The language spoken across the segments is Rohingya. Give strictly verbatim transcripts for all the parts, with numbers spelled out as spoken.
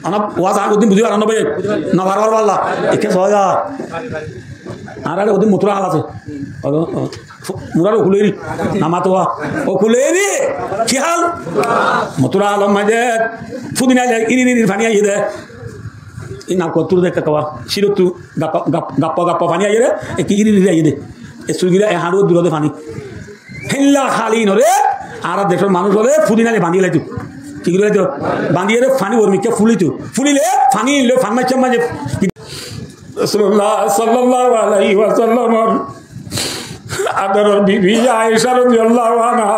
Ana waz añár hodin buzí faron no bái? No faron balla. Ekká soza. Añárar hodin mutura hál asé. Olo, olo. Murar okul eri. Namatowa. Okul eri. Ki hál? Mutura hálor maze fudina le iri iri fani aiyé de. Ina kottur de kakawa. Sirotu gappa, gap-, gappa, gappa fani aiyé de. Ekká iri iri aiyé de. E sugira e hañdu duro de fani. Hélla háli nore, añára decór manúic ókkole fudina le bañdí laito. Ki gori laito? Bañdí ere fani ór mikká fulito. Fulile fani lo fan maicca maze. Rasulullah sallallahu alaihi wasallamor adoror bibi Aisha radiyallahu anha.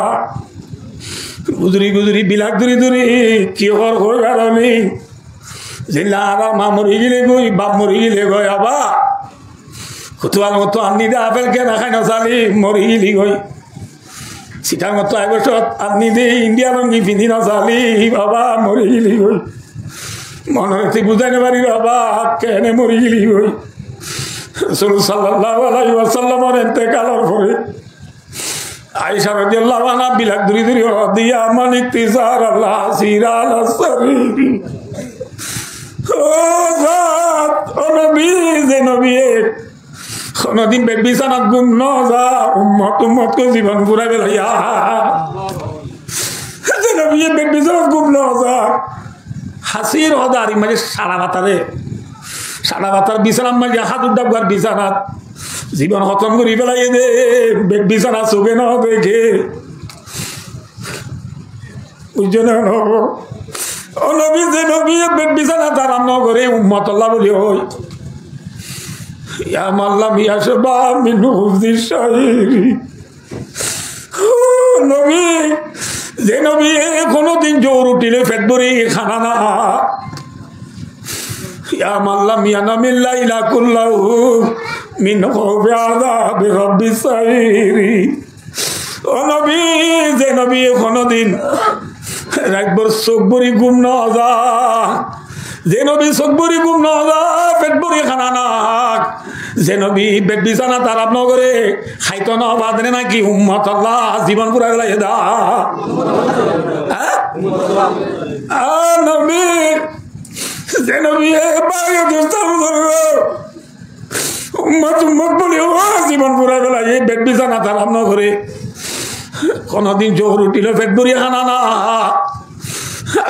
Guzori guzori bilak duri duri ki hor hoi barani. Zilla añárar ma mori gile goi, baf mori gile goi, aba. Kutual motto anni de apel kena hái no sali, mori gili goi. Sitar motto aibosot anni de India lungi findi no sali, baba, mori gili goi. Monore tui buzai no fari, baba, kene mori gili goi. Rasul sallallahu alaihi wasallamor entekalor fore Aisha radiyallahu anha bilak duri duri hoó de, "Ya man iktazara al-asira ala sariri." Ó zat, ó nobi, ze nobiye honodin bed bisanat gum no za, ummot, ummot hoi zibon furai belaiya. Ze nobiye bed bisanat gum no za, hasir hoó de Arabi maze sára fatar, sára fatar bisanar maze, hádur dhabbar bisanat zibon hótom gori felaiye de, bed bisana suge no deke. Buijjó né no? Ó nobi, ze nobiye bed bisanat aram no gore, ummotolla buli hoi. Ya man lam yashba min hubzi shairi. Ó nobi, ze nobiye honodin zour uthile fet bori hána na. Ya man lam yanamil laila kullahu min khawfi azabi rabbi sairi. Ó nobi, ze nobiye honodin rait bor suk bori gum no za, ze nobi suk bori gum no za, fet bori hána na, ze nobi bed bisanat aram no gore, háito no fare naki ummotolla zibon furai felaiye de. Há? Ó nobi, ze nobiye bái dost buzurg, ummot, ummot buli ó zibon furai felaiye, bed bisanat aram no gore. Honodin zour uthile fet bori hána na.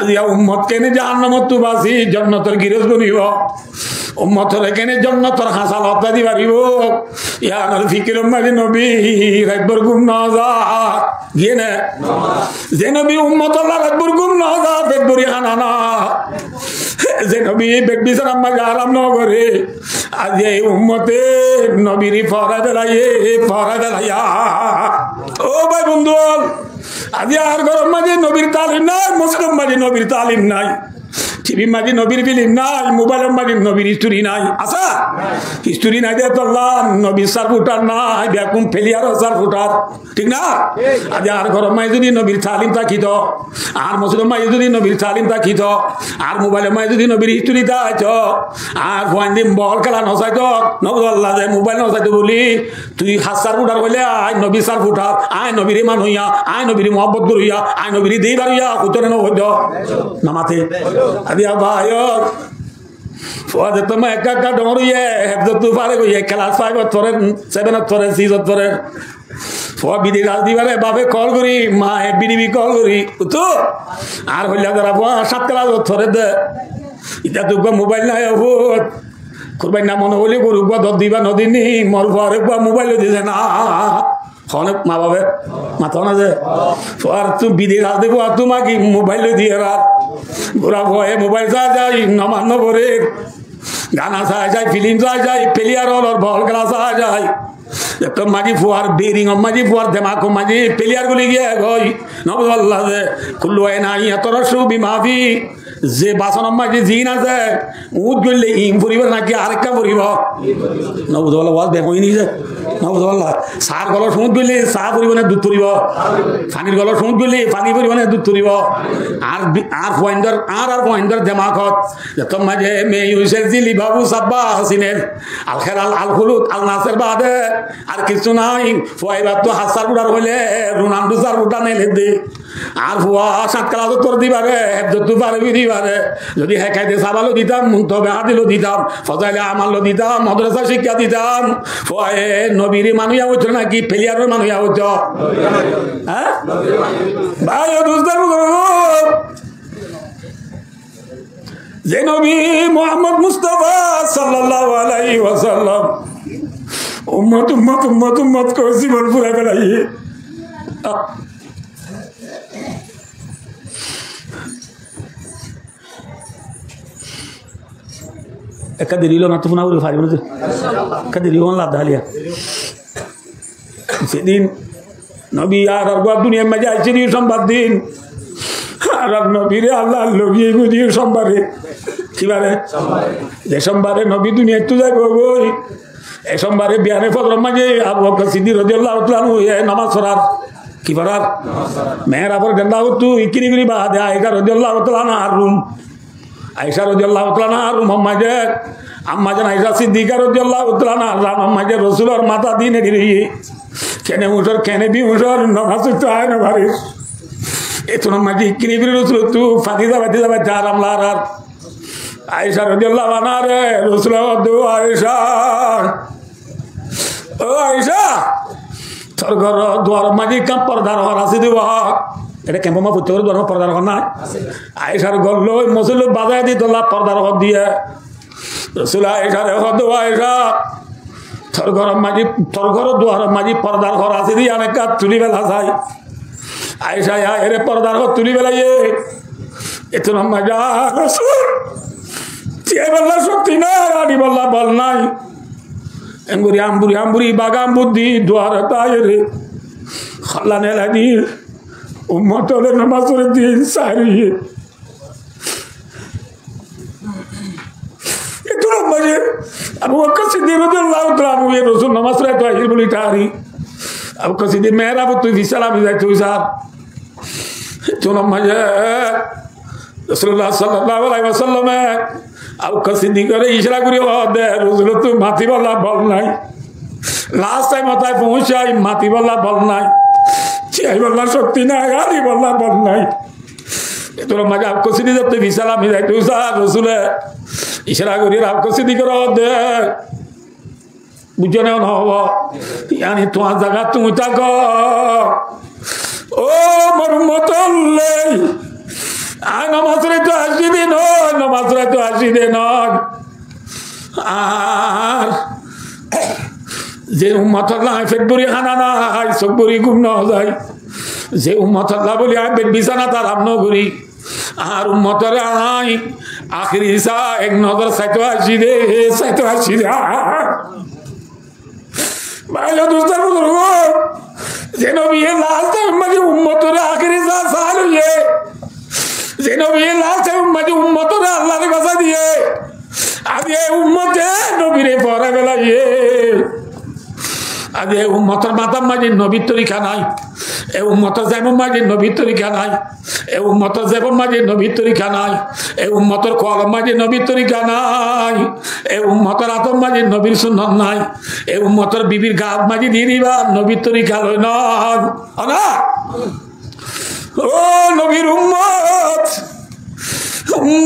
Aijja ummot kene jahannamottu basi jonnotor giros bonibo. Ummotore kene jonnotor hása lotta di faribo. Iyanor fikiror maze nobi rait bor gum no za. Giyé né? Ze nobi ummotolla rait bor gum no za, fet bori hána na. Ze nobi bed bisanar maze aram no gore. Aijja e ummote nobire forai felaiye, forai felaiya. Ó bái bondú, aijja añár góror maze nobir talim nai, mosjidor maze nobir talim nai, TV r maze nobir filim nai, mobile or maze nobir history nai. Asé? History nai de tolla nobir sar futar nai, beggún player or sar futar. Thík na? Thík. Aijja añár góror maze zodi nobir talim tákito, añár mosjidor maze zodi nobir talim tákito, añár mobile or maze zodi nobir history tákito, añár fuain din bol kéla no saito, no buzó Allah de mobile no saito buli, tui hár sar futar hoile añí nobir sar futar, añí nobire manoiya, añí nobire muhabbot goroiya, añí nobire deibar oiya, hoito né no hoito? No mate. Aijja bái ó, fua de toma ekka ekka dóñr oiye, hefzottu farek oiye, class five ot fore, seven ot fore, six ot fore. Fua bidi gal dibare bafe call gori, maye bidi bi call gori. Utu, añár hoilla dara fua sat class ot fore de. Ita to uggwa mobile nai, o fut. Kurbain na mone hoile goru uggwa dor diba no dini, mor fuare uggwa mobile dise na. Hone ma bafe? Mato na ze? Fuar tu bidi gal de, fuar tu magi mobile diye ra. Gura fuaye mobile sai sai, nomaz no fore. Gana sai sai, filim sai sai, player ólor bol kéla sai sai. Ettór maze fuar bearing or maze, fuar demak or maze player guli giyé goi. No buzó Allah de, kullu inain yutrashu bima fihi. Ze bason or maze zin asé, uñth goille in foribo naki arekka foribo? No buzó Allah, waz bek hoini ze. No buzó Allah. Sar golor uñth goille sa foribo na dud foribo? Fanir golor uñth goille fani foribo na dud foribo? Ar bi-, ar fuaindor, ar, ar fuaindor demakot Zettót maze me yusel zili babu sabba hasiner. Al Khelal, Al Khulud, Al Naser bade ar kissú nai. Fuaibattu hassar budar hoile Runandu sar buda nele de. Añár fua sát kelas ottu fore dibaré, héfzottú fare gorí dibaré. Zodi hékayete sába loi ditam, muntobe hádi loi ditam, fozaile amal loi ditam, modorasa cíkka ditam, fuaye nobire manúic óito náki peliyaror manúic óito? Há? Bái o dustó buzurgo, ze nobi Muhammod Mustafa sallallahu alaihi wasallam ummot, ummot, ummot, ummot hoi zibon furai felaiyé. Ekka deri óilo na, to funa gori faribo na de. Ekka deri óilo na, lada haliya. Sedin nobi añárar gua duniyar maze aiccé de sombar din. Añárar nobire Allah logi goi de sombare. Ki bare? Ze sombare nobi duniyattu zaibo goi. E sombare biyane fozoror maze Abu Bakr Siddik rodiyallahu taala anhu e nomaz forar. Ki forar? Mehrabor denda hottu ikkiri gori bade Aisha rodiyallahu taala anha ar rum. Aisha rodiyallahu taala anha ar rumor maze, ammajan Aisha Siddika rodiyallahu taala anha ar rumor maze Rosulor matha di nedi roiye. Kene uñsor, kene bi uñsor, nomaz foitto aái no farir. Ettunor maze ikkiri gori Rosulottu fatiza, fatiza, fatiza aram larar. Aisha rodiyallahu anhare Rosule hoó de, "Ó Aisha, ó Aisha, tor góror duaror maze ekkán fordar hór asé de ba." Ete kemfor maze fottí góror duaror maze fordar hór nai? Aishar gór loi mosjid loi bazai ditolla fordar hór diye. Rosule Aishare hoó de, "Ó Aisha, tor góror maze, tor góror duaror maze fordar hór asé de, yián ekka tuli fela sai." Aisha ya ere fordar hór tuli felaiye. Ettunor maze ar Rosul, tiyaibolla cokti nai, añçibolla bol nai. Engori amburi amburi baga ambur di duare taiyere. Holla nela di ummotore nomaz forai di sai roiye. Ettunor maze Abu Bakr Siddik rodiyallahu taala anhu e Rosul nomaz foraito aiyér buli tari. Abu Bakr Siddik mehrabottu fisala bizai toi sar. Ettunor maze Rosulullah sallallahu alaihi wasallame Abu Bakr Siddikore icára gori hoó de, Rosulottu matibolla bol nai. Last time ottai foóñsai, matibolla bol nai. Tiyaibolla cokti nai, añçibolla bol nai. Ettunor maze Abu Bakr Siddik zatte fisala bizai toi sar, Rosule icára gori Abu Bakr Siddikore hoó de, buijjó né, no hoó? Yáni tuáñr zagat tuñí táko. Ó mor ummot ókkol, añí nomaz foraito aiccí de no, nomaz foraito aiccí de no. Ar ze ummotolla añí fet bóri hána nái, suk bóri gúm no zai, ze ummotolla bóli añí bel bisanat aram no gorí, añár ummotore añí ahéri sa ek nozor saito aiccí de, saito aiccí de. Bái o dustó buzurgo, ze nobiye last time maze ummotore ahéri sa sai loiye, ze nobiye last time maze ummotore Allah re basai diye, aijja e ummote nobire forai felaiye. Aijja e ummotor matár maze nobir torika nai. E ummotor zebor maze nobir torika nai. E ummotor zebor maze nobir torika nai. E ummotor kolbor maze nobir torika nai. E ummotor átor maze nobir sunnot nai. E ummotor bibir gat maze di diba nobir torika loi no. Ó na? Ó nobir ummot,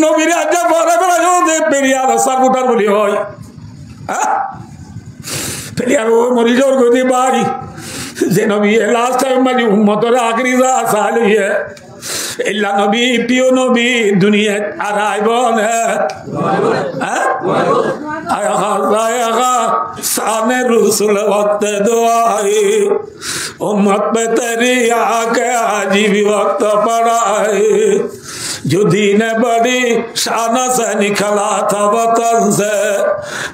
nobire aijja forai felaiyo de peliyar sar futar buli hoó. Há? Peliyar ó mori zar goi de bái. Ze nobiye last time maze ummotore ahéri sa sai loiye, ella nobi, piyo nobi duniyat ar aibo né? Há? Aya ha, aya ha, shane Rosul waqte duai. امت پہ تیری آنکھیں آج بھی وقت پڑا ہے، جو دین بڑی شان سے نکلا تھا وطن سے،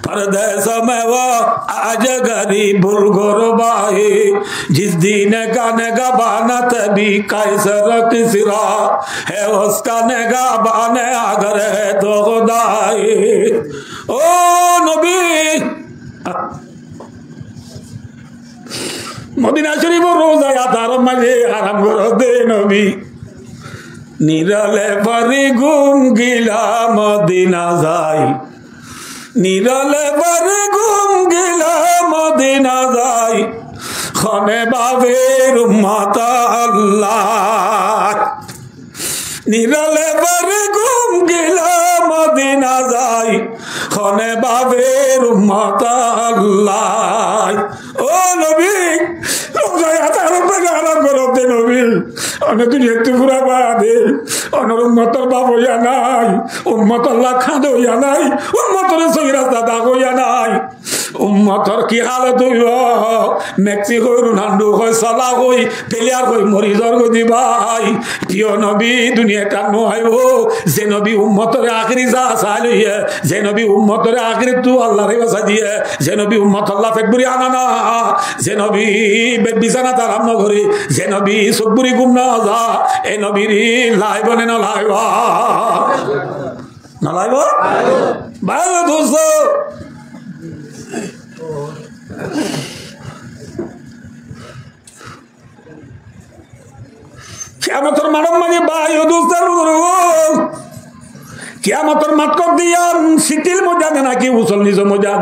پردیس میں وہ آج غریب الغربا ہے۔ جس دین کا نگہبان تھا بھی قیصر کسریٰ، ہے اس کا نگہبان اگر ہے تو خدا ہے۔ Ó nobi, Modina Corifor Rouza Ataror maze aram goródde nobi. Nirole fori gúm gila Modina zai. Nirole fori gúm gila Modina zai. Hone babir ummot Allah. Nirale bari gum gila Modina zai. Hone babir ummot Allah. Ó nobi, rowza aram goródde nobi. One duniyaittú fura bade. Onor ummotor baf óiya nai. Ummotolla kañdo óiya nai. Ummotore sóhi rasta dahá óiya nai. Ummotor ki halot óibo? Mexico, Ronaldo hoi, Salah hoi, player hoi, mori zor goi de bái. Priyo nobi duniyait ar no aibo. Ze nobi ummotore ahéri za sai loiye, ze nobi ummotore ahérittu Allahr ibá sai diye, ze nobi ummotolla fet buri há no há, ze nobi be-, bisanat aram no gore, ze nobi suk buri gum no za, e nobire laibo ne no laibo? No laibo? Bái o dustó, kiyamotor maçot maze bái o dustó, kiyamotor maçot diyan sitil moidan ne naki usol niso moidan?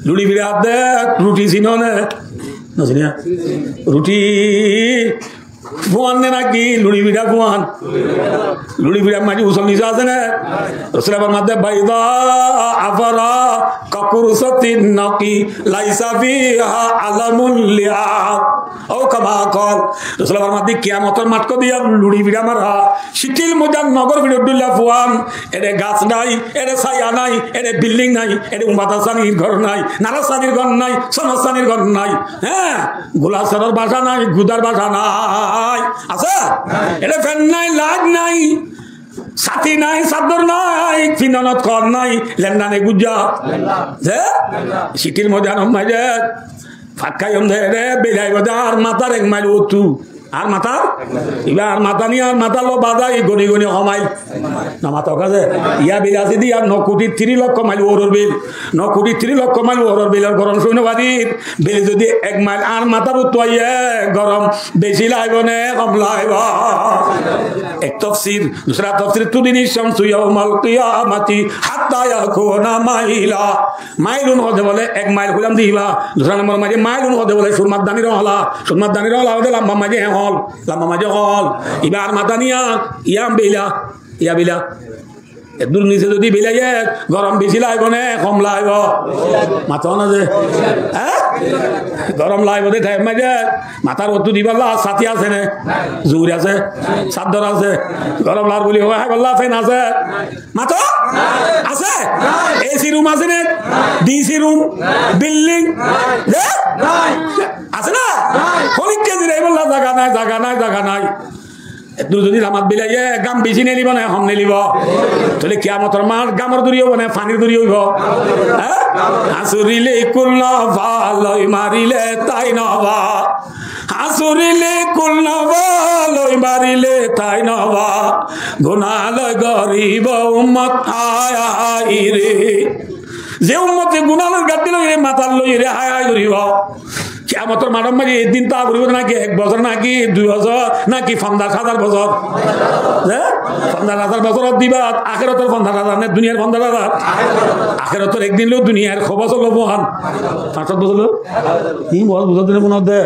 Luri bira de, ruti sino ne? No sino. Ruti fuan ne naki luri bira fuan? Luri bira maze usol niso asé ne? Rosule formade, "Baida afara kakursatin naki laisa fiha alamun li'ad." Ó kama kol. Rosule formade, kiyamotor maçot diyan luri bira mara sitil moidan nogor bira dhulla fuan. Ede gas nai, ede saya nai, ede building nai, ede umbata sanir gor nai, nara sanir gor nai, sona sanir gor nai. Há, gula soror basa nai, gudar basa nai. Asé? Ede fan nai, light nai, sati nai, saddor nai, findonot kor nai, lendane gujja. Ze? Sitil moidan maze. Fat kaiye de, ede belaibo de, ar matar ek mail uttu. Ar matar? Iba ar mata ni, ar matar lo bazai goni goni homail. No mato kaze. Iya bela asé de, ar no kuti tiri lokko mail uoror bel. No kuti tiri lokko mail uoror belor gorom sói no farir. Bel zodi ek mail ar matar uttu aiye, gorom beci laibo ne hom laibo? Ek tafsir, dusra tafsir, tudini shamsu yawmal qiyamati hatta yakuna maila. Mailun hoó de bole ek mail hoilam de iba. Dusra nombor maze mailun hoó de bole surmat dani rohla. Surmat dani rohla hoó de lamba maze hol. Lamba maze hol. Iba ar mata niya, iya bela, iya bela. Edur nise zodi belaiye, gorom beci laibo ne hom laibo? Mato na ze. Há? Gorom laibo de thaim maze. Matar uttu diballa sati asé ne? Zuri asé? Saddor asé? Gorom lar buli haibolla fan asé? Mato? Asé? A C room asé ne? D C room? Building? Ze? Asé na? Honikka ziraibolla zaga nai, zaga nai, zaga nai. Edur zodi lamat belaiye, gam beci nelibo ne hom nelibo? Tóile kiyamotor maç gamor dori óibo ne fanir dori óibo? Há? Hasurile kul no ba, loi marile tai no ba. Hasurile kul no ba, loi marile tai no ba. Guna loi goribo ummot hai hai re. Ze ummote guna loi gaddi loi re, matar loi re, hai hai goribo. Kiyamotor maçot maze ek din ta goribo naki ek bosor naki dui bosor naki fonzaic házar bosor? Ze? Fonzaic házar bosor diba, ahérotor fonzaic házar ne duniyar fonzaic házar? Ahérotor ek din lo duniyar ho bosor lo fuan? Fañs sat bosor lo? Tin bosor buzar dine mone de.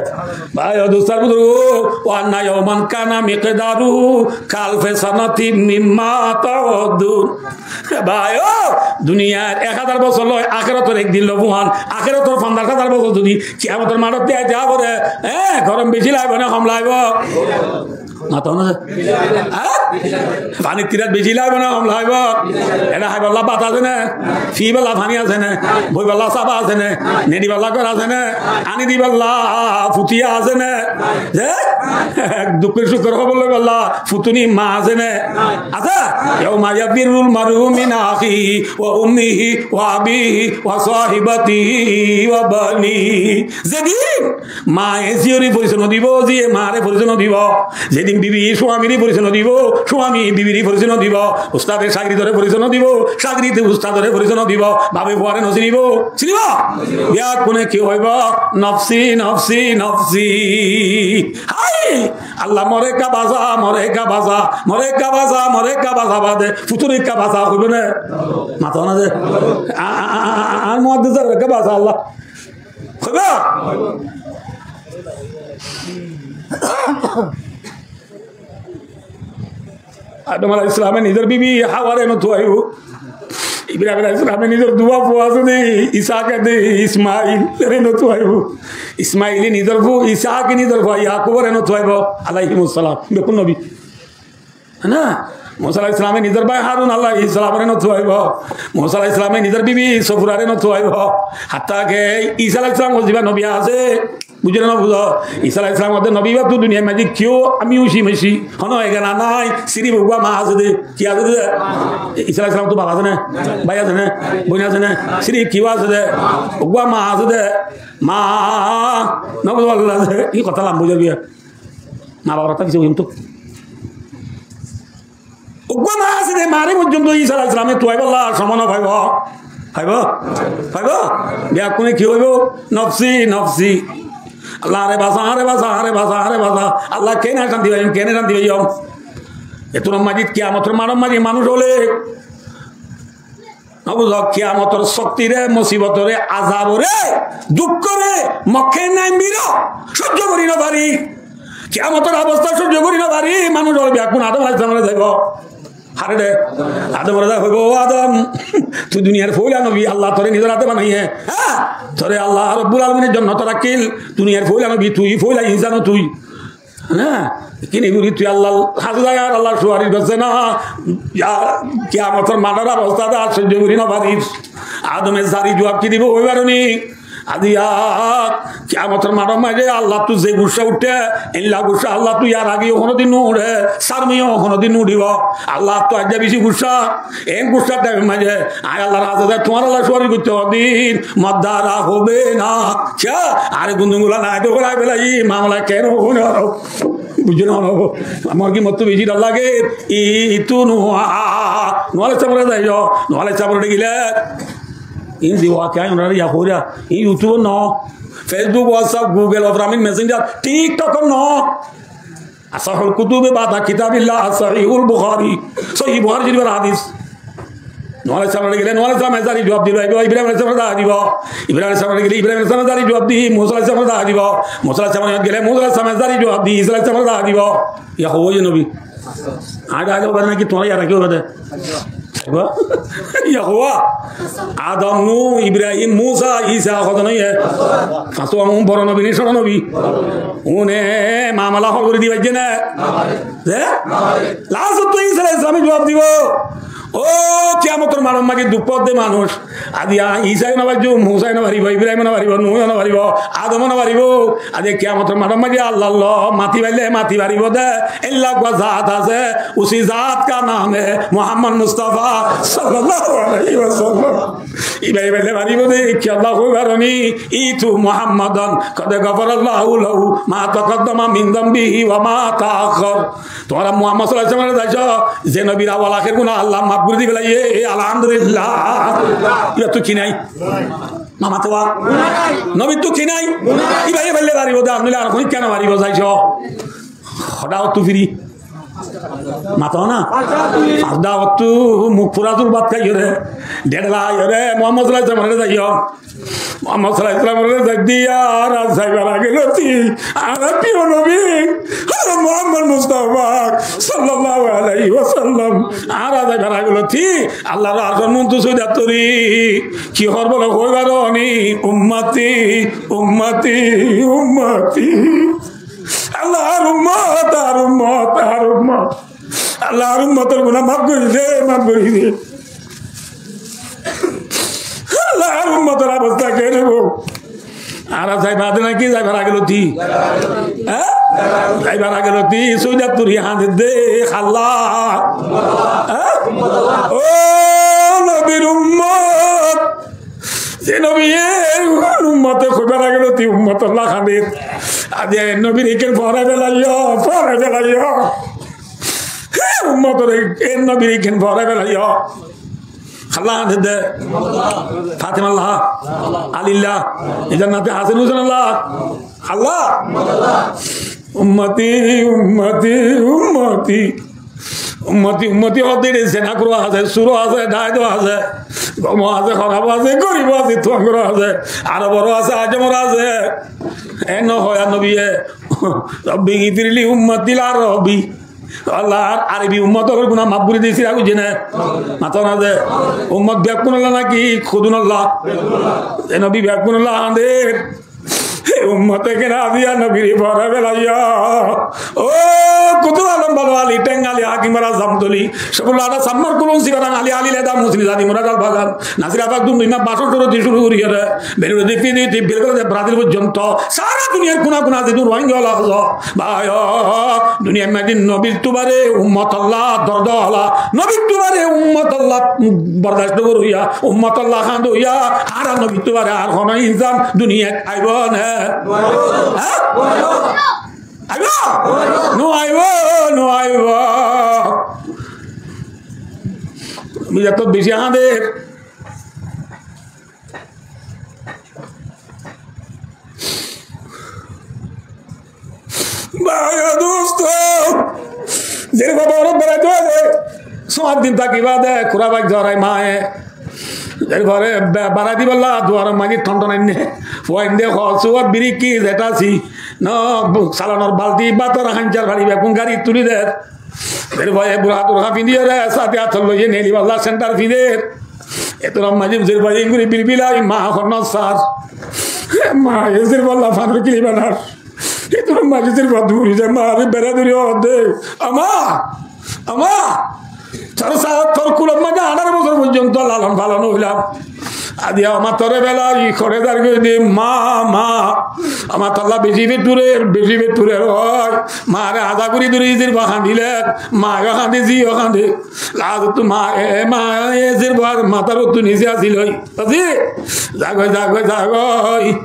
Bái o dustó buzurgo, wa anna yawman kana miqdaruhu ka alfi sanatin mimma ta'uddun. Bái o, duniyar ek házar bosor loi, ahérotor ek din lo fuan, ahérotor fonzaic házar bosor zodi kiyamotor maçot diya diya fore, há, gorom beci laibo ne hom laibo? Mato na ze. Há? Fanir tirat beci laibo ne hom laibo? Ede haibolla bát asé ne? Fiballa fani asé ne? Boiballa saba asé ne? Nediballa gor asé ne? Ani diballa futiya asé ne? Ze? Dukkor sukkor hóbor loiballa futuni ma asé ne? Asé? Yawma yafirrul mar'u min akhihi wa ummihi wa abihi wa sahibatihi wa banihi. Ze din maye ziyore foricoy no dibo, ziye mare foricoy no dibo. Ze din bibiye suamire foricoy no dibo, suamiye bibire foricoy no dibo. Ustade cagiridore foricoy no dibo, cagiride ustadore foricoy no dibo. Babe fuare no sinibo, sinibo? Bekkune ki hoibo? Nafsi, nafsi, nafsi. Hái! Allah, more ekka basa, more ekka basa, more ekka basa, more ekka basa bade, future ekka basa hoibo ne? Mato na ze. A, a, a, a, a, ar muhaddis ekka basa Allah. Hoibo? Adam alaihissalame nizor bibi Haware no tuaibo. Ibrahim alaihissalame nizor duwa fua asé de, Ishake de, Ismailre no tuaibo. Ismaile nizor fu, Ishake nizor fua Yakubore no tuaibo, alaihimussalam. Bekkún nobi. Na, Musa alaihissalame nizor bái Harun alaihissalamore no tuaibo. Musa alaihissalame nizor bibi Sofurare no tuaibo. Hatta ke Isa alaihissalam o ziba nobi asé, buzó né no buzó? Isa alaihissalam hoó de nobi ibáttu duniyar maze kiyó ami uci meci hono egana nai, sirif uggwá ma asé de. Ki asé de? Isa alaihissalam ottu baf asé né? Bái asé né? Boin asé né? Sirif kiyó asé de? Uggwá ma asé de. Ma, no buzó Allah de. Ki hotá lamba ói zaibo. Ma babar hotá fisé hoiyum to. Uggwá ma asé de, mare foijjonto Isa alaihissalame tuaibolla somoi no faibo. Faibo? Faibo? Bekkúne ki hoibo? Nofsi, nofsi. Allah, añáre basa, añáre basa, añáre basa, añáre basa. Allah, kene canti faiyum, kene canti faiyum? Etún maze kiyamotor maçor maze manúic óle, no buzó, kiyamotor soktire, musibotore, azabore, dukkóre, mokke nai biro, sóijjo gori no fari. Kiyamotor obosta sóijjo gori no fari, manúic óle bekkún Adam alaihissalamore zaibo. Hare de? Adamore zai hoibo, "O Adam, tui duniyar foila nobi, Allah tore nizor hate banaiye. Há? Tore Allah Rabbul Alamine jonnot rakíl, duniyar foila nobi tui, foila insan tui." Na, kene gori tui Allahr hañse zai ar Allah sufaris goijjé na, ya, kiyamotor maçor obosta de ar sóijjo gori no farir. Adome zari juab ki dibo hoi faro ni? Aijja kiyamotor maçor maze Allahttu ze gussa uçé, eilla gussa Allahttu yar age yó honodin no uçé, sarme yó honodin no uçibo. Allahttu aijja beci gussa, en gussar thaimor maze añí Allahr hañse zai tuáñr Allah sufaris goittó din, mor dara hoibo na. Kiyá? Añáre gundum gula nai de, hoilai felai, mamela kene hoibo na? Buzó né no buzó? Mor ki mottú beci dor lage? Itu Nuh, Nuh alaihissalamore zaiyo, Nuh alaihissalamore dekíle. In di wakiya in onora ya hoira, in YouTube no, Facebook, WhatsApp, Google, Opera Mini, Messenger, TikTok no. Asahhul kutubi ba'da kitabillah, Sahihul Bukhari, Sahih Bukhari Shorifor hadis. Nuh alaihissalamore gele Nuh alaihissalame zari juab dibo, Ibrahim alaihissalamore zari dibo. Ibrahim alaihissalamore gele Ibrahim alaihissalame zari juab di, Musa alaihissalamore zari dibo. Musa alaihissalamore gele Musa alaihissalame zari juab di, Isa alaihissalamore zari dibo. Yá hoibo ye nobi. Añí añí hoibo naki tuáñra yá rakí hoibo de? Hoibo? Yá hoibo. Adam, Nuh, Ibrahim, Musa, Isa, hoto noye? Fañs to un boro nobi ni cóto nobi? Une mamela hol gori di faijje ne? Ze? Last ot to Isa alaihissalame juab dibo. Ó kiyamotor maçor maze duk fadde manúic. Aijja Isa no faribo, Musa no faribo, Ibrahim no faribo, Nuh no faribo, Adam no faribo. Aijja kiyamotor maçor maze Allahr loi mati faile mati faribo de. Ella uggwá zat asé, usi zat ka naam hai Muhammad Mustafa sallallahu alaihi wasallam. Iba iba le faribo de, ki Allah hoi faro ni, itu Muhammadan qad ghafarallahu lahu ma taqaddama min dhanbihi wa ma ta'akhkhar. Tuáñra Muhammad sallallahu alaihi wasallam zaiyo, ze nobir awal ahér guná Allah maf gori di felaiye, alhamdulillah. Iba tu ki nai? Mama tuwa. Nobir tu ki nai? Iba iba le faribo de, ar noile ar hoi kene faribo zaiyo. Hoda ottu firi. Mato na. Hoda ottu muk fura zul bát háiyo re. Dedla háiyo re. Muhammad sallallahu alaihi wasallam re zaiyo. Muhammad sallallahu alaihi wasallam re zai diya, ar zaibar age loti. Añárar priyo nobi, Hazrat Muhammad Mustafa sallallahu alaihi wasallam. Ar zaibar age loti. Allahr arcor muntú sóidat tori. Ki hoibo bole hoi faro ni? Ummati, ummati, ummati. Allah, añár ummot, añár ummot, añár ummot. Allah, añár ummotor guná maf gori de, maf gori de. Allah, añár ummotor obosta kene óibo? Añára zaibar age naki zaibar age loti? Há? Zaibar age loti, sóidat tori hañde de, Allah. Há? Ó nobir ummot. Ze nobiye ummote hoibar age loti ummotolla hañder. Aijja e nobir iken forai felaiyo, forai felaiyo. He ummotore e nobir iken forai felaiyo. Halla hañder de? Fatimalla, Alilla, e jannate Hasan Husen alla. Allah. Ummati, ummati, ummati. Ummoti, ummoti hoódde zena goró asé, sur asé, dhaid asé, gom asé, horaf asé, gorib asé, tuáñgor asé, Arobor asé, Ajomor asé. E no hoó ar nobiye, "Rabbi gfirli ummatil Arabi." Allah, ar Arobi ummotor guná maf gorí de, sira gujjé né? Mató na de. Ummot bekkúnolla náki kudunolla? E nobi bekkúnolla hañder. E ummote kene aziya nobire fora felaiyó. Ó, Kutub Alom Balo Ali, Theng Ali, Hakim Aras Zamtoli, Sefullah Ada, Sammar Kulum, Sibarang Ali, Ali Leda, Muslim Zadi, Murad Al Bagan, Nasir Abad, Dundun, Imam Basor, Soro, Tishuru, Guriyere, Beluru, Difidi, Dif, Belgore, Brazil foijjonto, sara duniyar kuna kuna zedún Rohingya ola asó, bái ó, duniyar maze nobir tubare ummotolla dordolla, nobir tubare ummotolla bordac no goróya, ummotolla hañdoya, añára nobir tubare ar hono insan duniyat aibo né? Há? Aibo? No aibo, no aibo. Nobir to beci hañder. Bái ó dustó, zerfua boro berai dóre, sóñt din táki bade, kura bái zorai maye. Zerfore be-, berai dibolla duaror maze tonton ainne. Fuainde hoó, suwar biriki zeta si. No, bu-, salonor balti, bátor hañsar fari bekkún gari tuli der. Zerfuaye burha turha findiyore, sáte ator loiye neli balla sentar finder. Etor maze zerfuaye engori bilbilai, ma honno sar. Ma, e zerfualla fanor kili banar. Etor maze zerfua duri de, ma, re bera duri ode. Ama, ama, tor sa-, tor kulor maze añçáro bosór foijjonto lalon falon óilam. Aziya ama tore belai hore dar goi de, ma, ma. Ama tolla beci feturer, beci feturer oi. Mare aza guri duri zerfua hañdile, mayo hañde, ziyo hañde. Last ma, e, ma, e zerfuar matar utu nise asil oi. Azi, zagoi, zagoi, zagoi.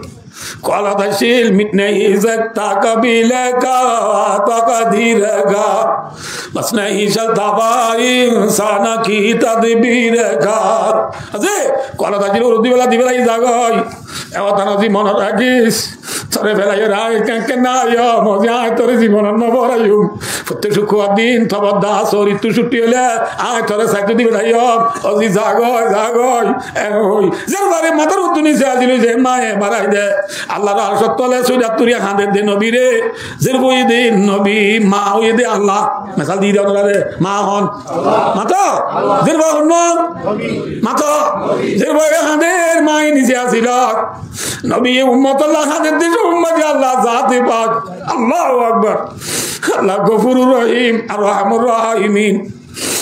Kola da shil mit nahi sakta kabile ka takdir ka. Bas nahi chalta ba insana ki tadbir ka. Aze, kola da shil urdu bela di bela i zagoi. E hotá no zi monot rakis. Tore felaiyo rai ken ken naiyo, mozi añí tore zibonot no foraiyum. Fottí cukkubar din tobor da asor ittú cutti óile añí tore saittu di belaiyum. Ó zi zagoi, zagoi. E oi. Zerfuare matar utu nise asil oi ze maye barai de. Allar arcor tole sujud gori hañder de nobire. Zerfua óiye de nobi, ma óiye de Allah. Mesal di de onora de. Ma hon? Mato. Zerfua hon no? Mato. Zerfua óiye hañder, maye nise asil. Nobiye ummotolla hañder de, ummote Allah zate pak. Allahu Akbar. Allah Gofurur Rahim, Arhamur Rahimin.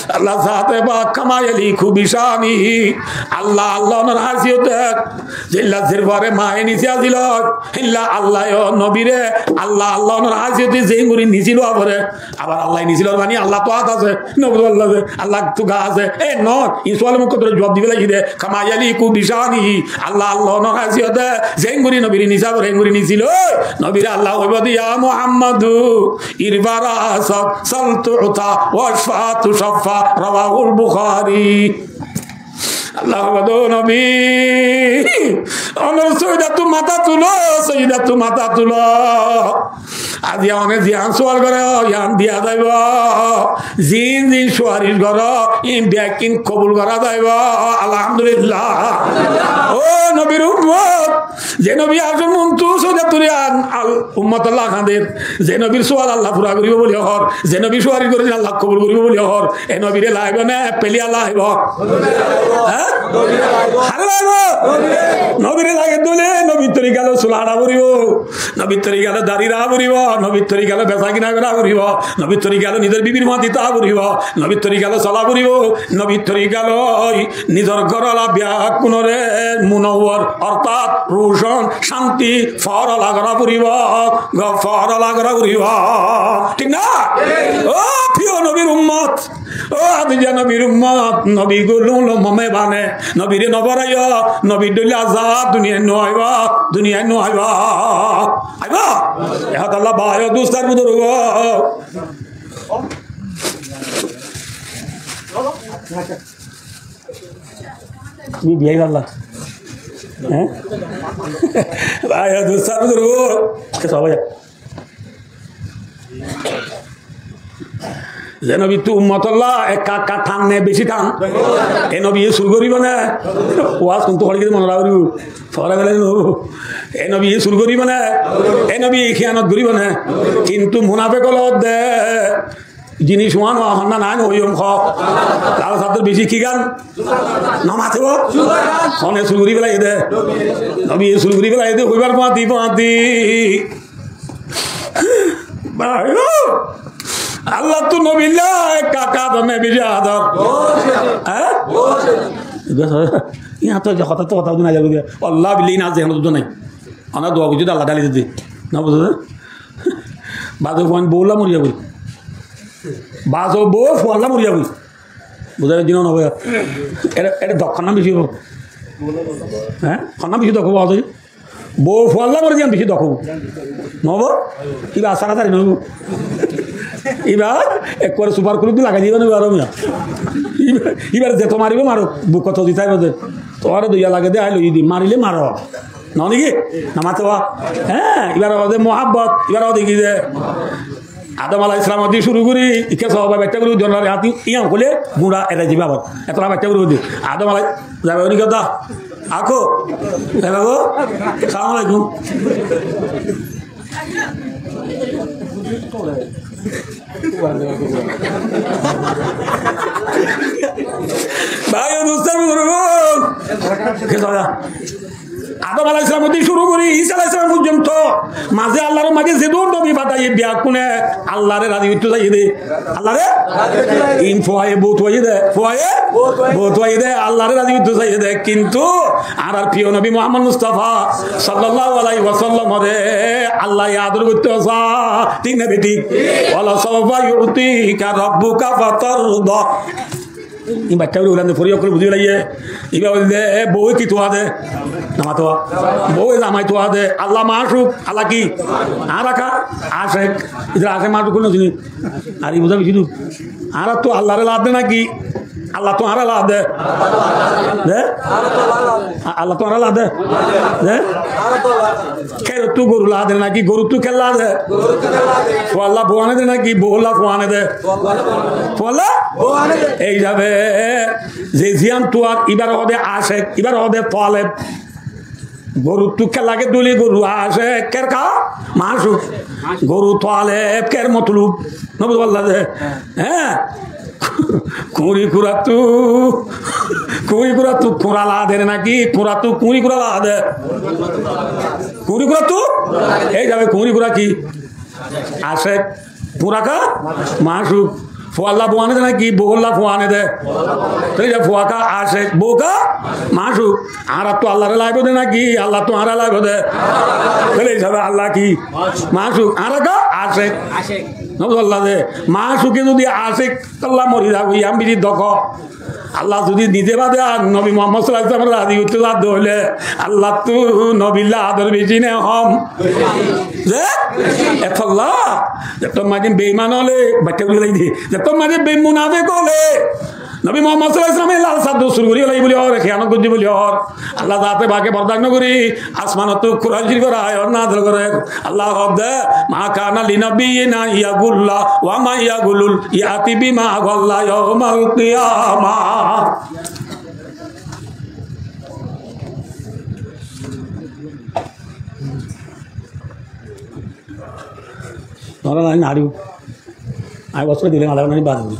Allah zate pak, kama yaliku bishanihi. Allah, Allah onor haisiyot. Zilla zerfuare maye nise asil, hilla Allah yo nobire, Allah, Allah onor haisiyote zein gori nisil uore. Abar Allah nisil mani Allah to hát asé, nobir Allah asé, Allah to gá asé. E no, in suwal mukko tore juwab di bela de. Kama yaliku bishanihi, Allah, Allah onor haisiyote, zein gori nobire nisa gori, en gori nisil. Nobire Allah hoibo de, ya Muhammadu, irfa ra'sak, sal tu'ta, washfa tushaffa, rawahul Bukhari. Allah hoibo de, nobi, onor sojdat tu mata tulo, sojdat tu mata tulo. Aziya one ziyan suwal gore, iyan diya zaibo. Zin zin suwaric goro, in bekkin kobul gora zaibo. Alhamdulillah. Ó nobir ummot, ze nobi asé muntu sojdat turi an al ummotolla hañder, ze nobir suwal Allah fura goribo buli hor, ze nobi suwaric gore Allah kobul goribo buli hor, e nobire laibo ne peliya laibo? Há? Hare laibo? Nobire lage dóile nobir torika loi sul hañda foribo. Nobir torika loi dari rakha foribo, nobir torika loi besa kina gora foribo, nobir torika loi nizor bibir mati táka foribo, nobir torika loi sola foribo, nobir torika loi nizor górwala bekkúnore munawwar, ortát rucon, cánti, fóola gora foribo, gó fóola gora foribo. Thík na? Ó piyo nobir ummot, ó Hadija nobir ummot, nobi gulum lom mome bane, nobire no foraiyo, nobir dóilla azab duniyait no aibo, duniyait no aibo. Aibo? E hotá Allah bái ó dustó ar buzurgo. Ni biyai balla. Há? Bái ó dustó ar buzurgo. Ke sab bái. Ze nobittú ummotolla ekka ekka tan né, beci tan? E nobiye sur goribo né? Waz kuntú hoçé giyé mone rakhíbo. Fora gele no. E nobiye sur goribo né? E nobiye hiyanot goribo né? Kintu munafek ókkol de jinis uán honna nai no hoiyum ho. Lal sador beci ki gan? No matibo? Hone sur gori félaiye de? Nobiye sur gori félaiye de, hoibar fuañti fuañti. Bái o, Allattú nobilla ekka ekka ador né beci ador? Hé? Iyan to hotá to hotá udún aiyá goi. Allah billah iyan zehénot udún nai. Ana dua goijjé de Allah dali dede. Na buzó de? Bazo fuain boulla moriya goi. Bazo bou fualla moriya goi. Buzá giyé né no bái? Ere, ere dok honna beci óibo? Hé? Honna beci dok óibo? Bou fualla mori diyan beci dok óibo. No óibo? Iba asara tari no óibo. Iba ekkore super glue di lagai diba no iba aró miya. Iba, iba zeto maribo maro, buk ot di táibo de. Tuáñre doiya lage de, ailo idi, marile maro. No niki? No mate ba? Hé, ibar hoó de muhabbot, ibar hoó de ki de? Adom alaihissalam ottú cúru gorí, ikká sóhaba baiththá gorí, donor hati, iyan hoilé gura erai diba abar. Etora baiththá gorí de. Adom alai-, zaiba gorí kotá? Akó? Zaiba gó? Assalamu alaikum. Bái o, dustó buzurgo. Ke sóya? Adom alaihissalam ottú cúru gorí Isa alaihissalam foijjonto mazé Allar mazé zedún nobi fataiye beggúne Allaré razi goittó saiyé de. Allaré? In fuaye bou tuaiyé de. Fuaye? Bou tuaiyé de. Allaré razi goittó saiyé de. Kintu añárar priyo nobi Muhammod Mustafa sallallahu alaihi wasallamoré Allah ye ador goittó sa. Thík né bethík? Wala sawfa yu'tika rabbuka fatarda. Iín baiththá gorí uggwá de fori ókkole buzí félaiye. Ibá hoilde, e, bouwe ki tuá de? Namaz tuá. Bouwe zamai tuá de. Allah maácuk, Allah ki? Añára ka? Acek. Ítarar acek maácuk hoile no siní. Ar ibá buzá beci duk. Añárattú Allaré laádde náki? Allattú añára laádde? De? A-, Allattú añára laádde? De? Kerottú goru laádde náki goruttú ker laádde? Fualla bou ane de náki boulla fu ane de? Fualla? Ei hísabe ze ziyán tuar ibáre hoó de acek, ibáre hoó de toleb. Goruttú ker lage dóile goru acek, ker ka? Maácuk. Goru toleb, ker motlub. No buzó falla de? Hé? Kuñri kurattú, kuñri kurattú kura laádde náki kurattú kuñri kura laádde? Kuñri kurattú? Ei hísabe kuñri kura ki? Acek. Kura ka? Maácuk. Fualla bou ane de náki boulla fu ane de? Tóile fua ka? Acek. Bou ka? Maácuk. Añárattú Allaré laáibo de náki Allattú añára laáibo de? Tóile hísabe Allah ki? Maácuk. Añára ka? Acek. No buzó falla de? Maácuke zodi acek tolla mori zagói, yián beci dok. Allah zodi nize bade ar nobi Muhammod sallallahu alaihi wasallam razi goittó sadde óile, Allattú nobilla ador beci né hom? Ze? Etolla. Zetó mazé beiman óile, baiththá gorí félai de. Zetó mazé beimunafek óile, nobi Muhammod sallallahu alaihi wasallam e lal sador sur gorí félai buli hoór, hiyanot goijjé buli hoór. Allah zate pake bordac no gorí, asmanottú Kuran Corifor ayat nazel gorer. Allah hoódde, "Ma kana li nabiyyin an yagulla, wa man yagulul ya'ti bima galla yawmal qiyamah." Tuáñra nai naribo. Añí bosóre dile malar nani bade.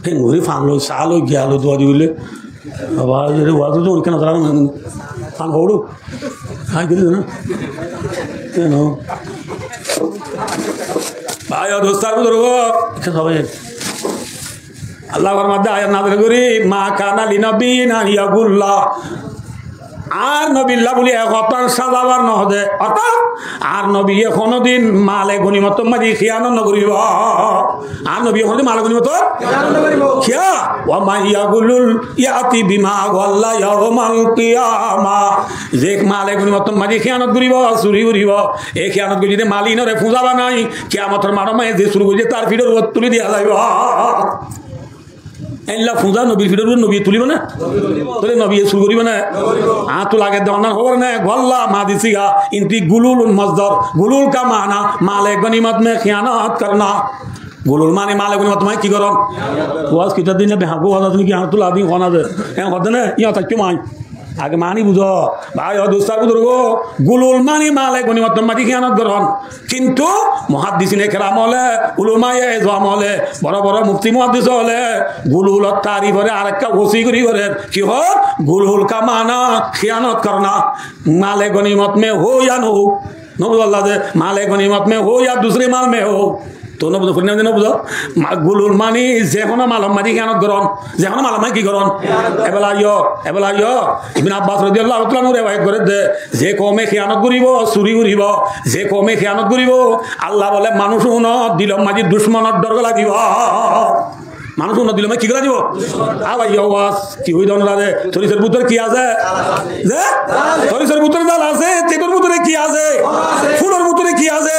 Héngori fan loi, sa loi, giya loi, dua di bole. Baba, ere waz to onek nazar fan horu. Añí dile na. Keno? Bái o dustó ar buzurgo, ke sabai. Allah formar de ayat nazil gorí, "Ma kana li nabiyyin an yagulla." Añár nobilla buli ek hotá sazabar no de. Ortát añár nobiye honodin male gonimot mazé hiyanot no goribo. Añár nobiye honodin male gonimot hiyanot no goribo. Kiyá? "Wa man yaghlul ya'ti bima ghalla yawmal qiyamah." Ze male gonimot mazé hiyanot goribo, suri goribo, e hiyanot goijjé de mal inore fuza banai, kiyamotor maçot mazé ze sur goijjé tar fiçor uore tuli diya zaibo. Eilla fuza nobir fiçor uore nobiye tulibo na? Tóile nobiye sur goribo na? Añáttu lage de onnan hóbor na, ghalla madi siga, inti gululun masdar, gulul ka mana, male gonimot mein hiyanot karna. Gulul mani male gonimot maze ki goron? Waz kitab din na behago waz asé niki? Añáttu ladin hon asé. Hé, hoó de na, iyan taikko mai. Age mani buzo. Bái o dustó ar buzurgo, gulul mani male gonimot maze hiyanot goron. Kintu muhaddisine keram ókkole, ulamaye ezam ókkole, boro boro mufti muhaddis ókkole, gululor tarif ore arekka wasi gori gorer. Ki hoó? Gulul ka mana hiyanot korna. Male gonimot mein ho ya na ho. Nobuzo Allah de, male gonimot mein ho ya dusre mal mein ho. To nobuzo, fúinna de nobuzo. Ma-, gulul mani ze hono malor maze hiyanot goron, ze hono malor maze ki goron? Ebela yo, ebela yo. Ibn Abbas radiyallahu ta'ala anhu rewayat gorer de, ze koume hiyanot goribo, suri goribo, ze koume hiyanot goribo, Allah bole manúc unor dilor maze ducmonor dor lagibo. Manúc unor dilor maze ki gora dibo? Abar yo waz, ki hoido onora re? Torisor bútore ki asé? Ze? Torisor bútore zal asé, tetor bútore ki asé? Fulor bútore ki asé?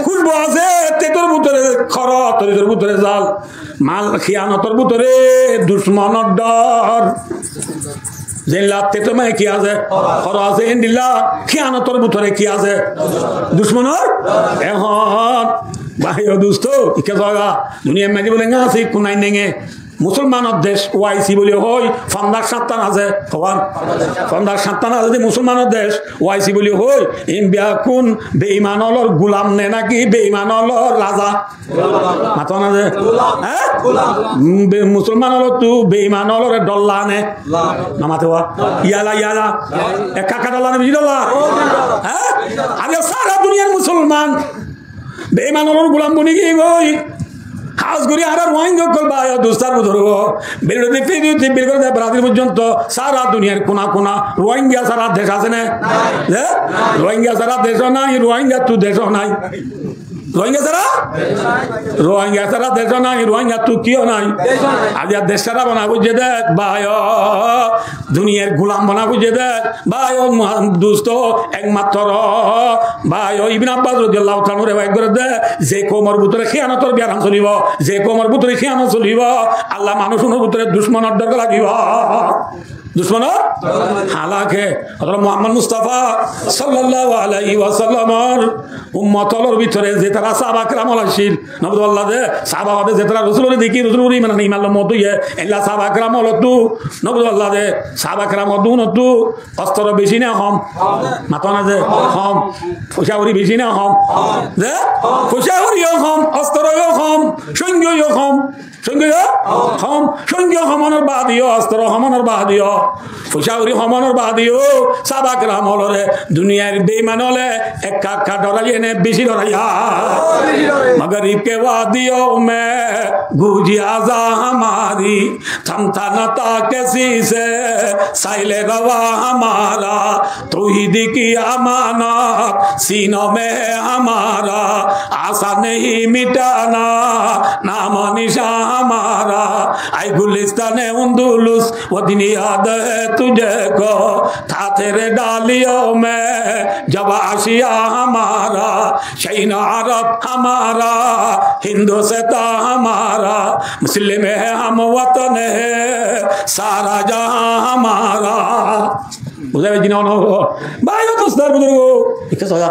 Kúcbu asé, tetor bútore horo, torisor bútore zal. Mal hiyanotor bútore ducmonor dor. Zeilla tetor maze ki asé? Horo asé, héndilla hiyanotor bútore ki asé? Ducmonor? Ehón, bái o dustó, ikká zaga, duniyar maze bole enga asé, kunai nenge. Musolmanor dec, O I C buli hoi, fonzac cáttan asé, hoán? Fonzac cáttan asé de musolmanor dec, O I C buli hoi, in beggún beiman ókkolor gulam ne naki beiman ókkolor raza? Mato na de? Hé? Mm, be-, musolman ókkolottu beiman ókkolore dholla ne? No mate wa? Yala, yala. Ekka ekka dholla ne beci dholla? Hé? Aijja sára duniyar musolman beiman ókkolor gulam boni giyé goi. Hás gori añára Rohingya ókkol bái o dustó ar buzurgo. Bel de fidi de bel gori de Brazil foijjonto sára duniyar kuna kuna Rohingya sára dec asé ne? Hé? Rohingya sára dec o nai, Rohingya tu dec o nai. Rohingya sára? Rohingya sára dec o nai, Rohingya tu ki o nai. Aijja dec sára bana foijje de, bái o, duniyar gulam bana foijje de, bái o, ma-, dustó, ekmatro, bái o, Ibn Abbas radiyallahu ta'ala anhu rewayat gorer de, ze koumor bútore hiyanotor biyaram solibo, ze koumor bútore hiyanot solibo, Allah manúc unor bútore ducmonor dor lagibo. Ducmonor? Halake, Hozrot Muhammad Mustafa sallallahu alaihi wasallamor ummot ókkolor bútore ze tará sáhaba keram ókkol accíl, nobuzo Allah de, sáhaba ókkol de ze tará Rosulore dekí, Rosulore iman, iman loi moot óiye, eilla sáhaba keram ókkolottu, nobuzo Allah de, sáhaba keram ókkolottu ostro beci ne hom? Mato na de, hom. Foisa kori beci ne hom? De? Foisa kori o hom, ostro o hom, soingo o hom. Soingo hom, soingo homonor bade o, ostro homonor bade o, foisa kori homonor bade o, sáhaba keram ókkolore duniyar beiman ókkole ekka ekka dhoraiye ne beci dhoraiye. مغرب کے وادیوں میں گونجی اذاں ہماری، تھمتا نہ تھا کسی سے سیل رواں ہمارا۔ توحید کی امانت سینوں میں ہے ہمارا، آساں نہیں مٹانا نام و نشاں ہمارا۔ اے گلستان اندلس، وہ دن یاد ہے تجھے کو، تھا تیرے ڈالیوں میں جب آشیاں ہمارا۔ شین عرب ہمارا، ہندوستاں ہمارا، مسلم ہے، ہم وطن ہے، سارا جہاں ہمارا۔ Buzá faijjó né? Bái o, dustó ar buzurgo, ikká zaga.